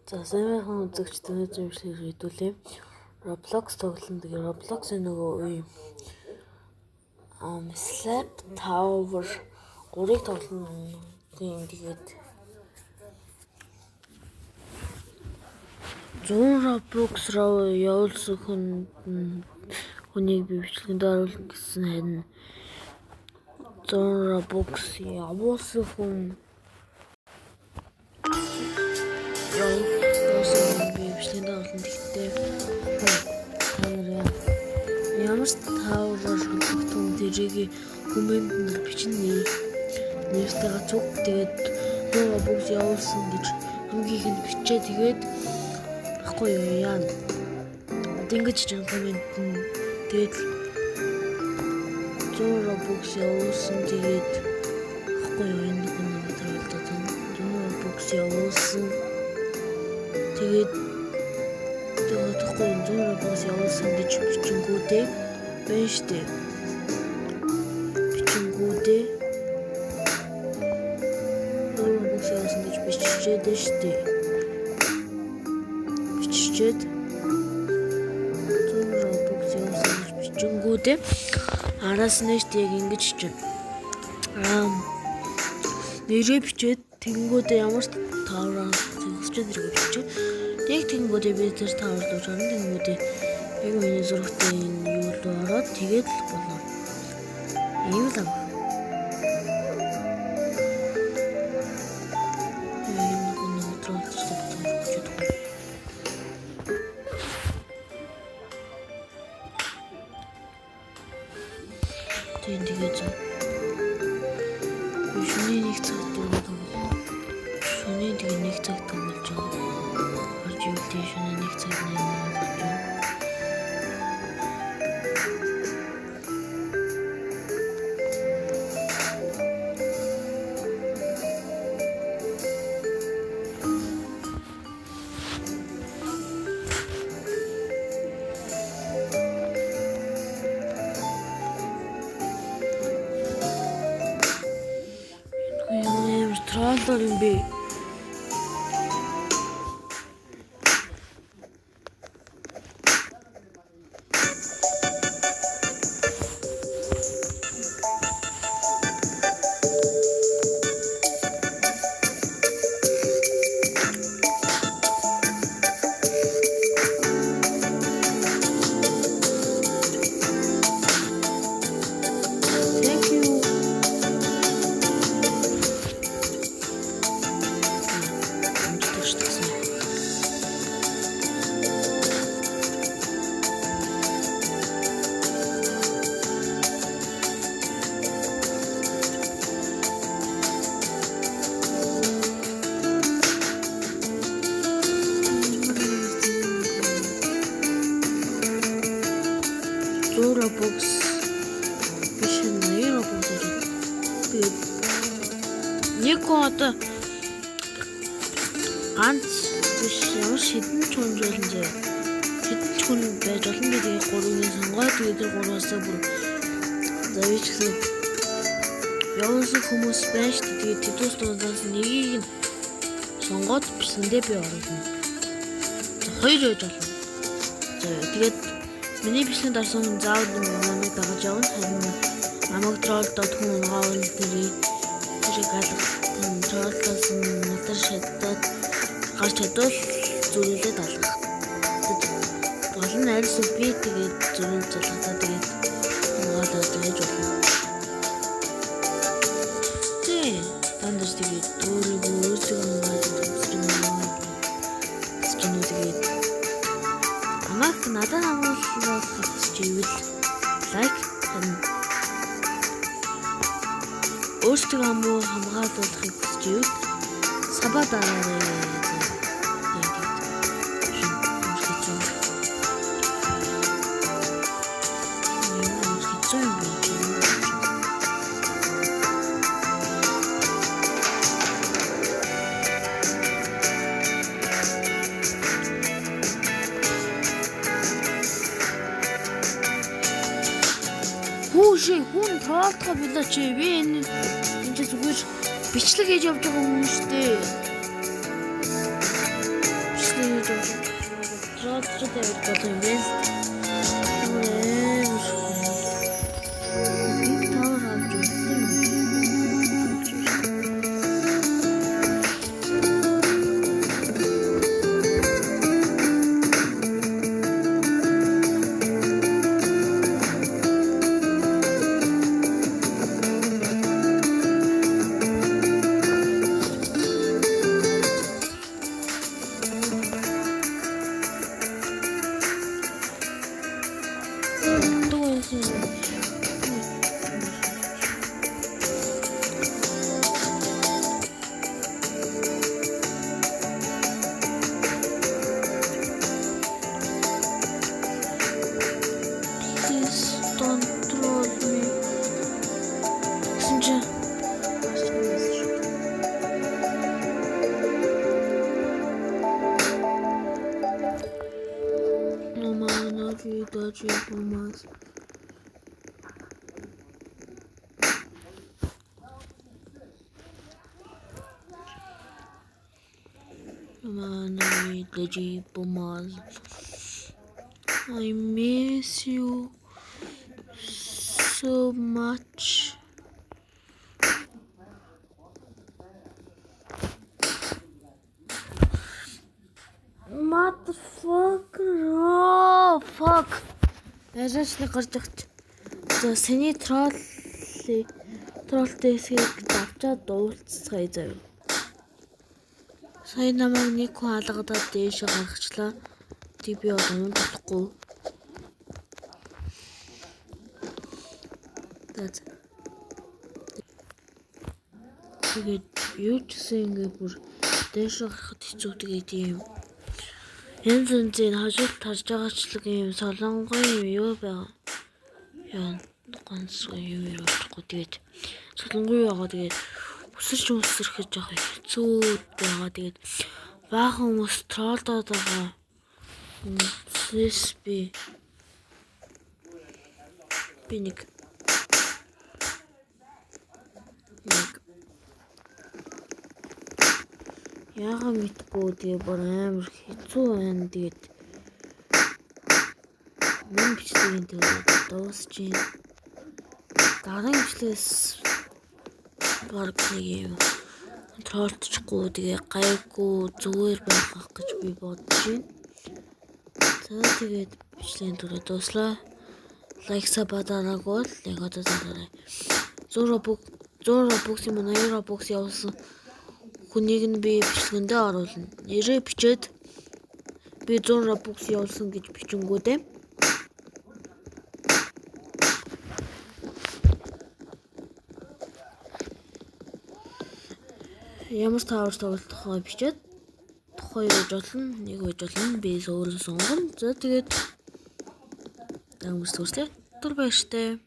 За сайн байхan үзэгчид өнөөдрийн бичлэгийг хэдүүлээ. Roblox тоглоно. Тэгээ Roblox-ын нөгөө үе Slap Tower 3-ыг тоглоно. Тийм тэгээд 100 Roblox руу явуулсан хүнийг би бичлэгэнд оруулна гэсэн, харин 100 Roblox явуулсан хүн явуулсан би бичлэгэнд оруулна. Тэгэхдээ та нар ямар ч tower холбогдсон тэрийг комментэнд бичнэ. Нэртэйгээ цуг тэгээд 100 Roblox явуулсан гэж хамгийн ихэнд бичээ, тэгээд ахгүй юу яа. Одоо ингэж жин коммент нь тэгээд 100 Robux явуулсан, тэгээд ахгүй юу энэ хүн намайг troll доод байна. 100 Robux явуулсан. Тэгээд тэгээд ахгүй юу 100 Robux явуулсан гэж бичингүүдээ байна штэ. Бичингүүдээ 100 Robux явуулсан гэж биччихээд штэ. Биччихээд 100 Robux явуулсан гэж бичингүүдээ араас нь штэ яг ингэж чинь нэрээ бичээд тэгэнгүүтээ ямар ч tower зөксчээд тэрийг бичээд яг тэгэнгүүтээ би тэр tower руу орно. Тэгэнгүүтээ яг миний зурагтай энэ юу руу ороод тэгээд л болно. Ийм л ам. Энэ хүн troll дож хүчээд байна. Тийм тэгээд зөө. Шөнийн нэг цагт тоглох. Шөнийн тэгээ нэг цагт тоглож байгаа. Орж ивэл шөнийн нэг цаг 8 болж байна. Ямар troller юм бэ? Thank you. Амжилттай гэсэн. 100 Robux биш 80 Robux гэж. Тэгээд нэг хүн одоо ганц биш ямар шидэн ч хүн болно заяа. Хэдэн ч хүн байж болно, би тэгээд гурвыг сонгоод тэгээд тэр гурваасаа бүр за би ч гэсэн явуулсан хүмүүс байна шүү дээ. Тэгээд тэдүүс дундаас нэгийг нь сонгоод бичлэгэндээ би оруулна. Хоёр байж болно. За тэгээд миний бичлэгэнд орсон хүн заавал намайг дагаж явна. Харин намайг troll доод хүн унгаавал тэрийг алга. Troll доосон надар шатаад гарч чадвал зүрүүлээд алгах. Гол нь арьс би тэгээд зүрүүл залгатаа тэгээд унгаалаад байж болно. Тий, дандаж тэгээд өөрийгөө өөрсдөө хамгаалах гэж юм уу, тэгээд намайг надад хамгаалах гэж ивэл like, харин өөрсдөө хамгаалахыг хүсэж ивэл sub аа дараарай. Тэгээд амар хэцүү юм байна. Хүүшээ хүн troll дохоо билээ чи, би энэ энэ чи зүгээр бичлэг хийж явж байгаа хүн шүү дээ. Troll-ч тавьж болох юм байна л. Амар их tower авч үзсэн юм. Please don't troll me. Гэсэн чинь бас байсан шүү. Нумаа дожи бумас. Нумаа дожи бумас. I miss you so much. Motherfucker. Oh, fuck. Арайч нэг гарч ирч. За сэний troll-ийг troll-тэй хэсгийг давчаад дуулцгаая заяа. Сая намайг нэг хүн алгадаад дээшээ гаргачлаа. Тэг би одоо унж болохгүй. За. Тэгээд юу ч гэсэн ингээ бүр дээшээ гарахад хэцүү, тэгээд юм янз янзын хажууд тарж байгаачлаг юм солонгон юм юу байгаа. Яа, ганц юм ярихгүй, тэгээд солонгон юу байгаа, тэгээд өсөрч өсөрөх жоох хэцүү байгаа. Тэгээд баахан хүмүүс troll-доод байгаа. Үндсээс би нэг яагаа мэдгүй, тэгээ бүр амар хэцүү байна. Тэгээд мөн бичлэгийн тэгээд дуусч байна. Дараагийн бичлэгээс баг нэг юм troll-дчихгүй, тэгээ гайгүй зүгээр байх гэж би бодож байна. За, тэгээд бичлэгийн түрээ дууслаа. Like, sub дараагүй бол яг одоо дараарай. 100 Robux, 100 Robux юм уу, 80 Robux явуулсан хүнийг нь би бичлэгэндээ оруулна. Нэрээ бичээд би 100 Robux явуулсан гэж бичингүүдээ ямар tower тоглох бичээд хоёр байж болно, нэг байж болно. Би өөрөө сонгоно. За, тэгээд амар сүрслээ. Түр баяртай.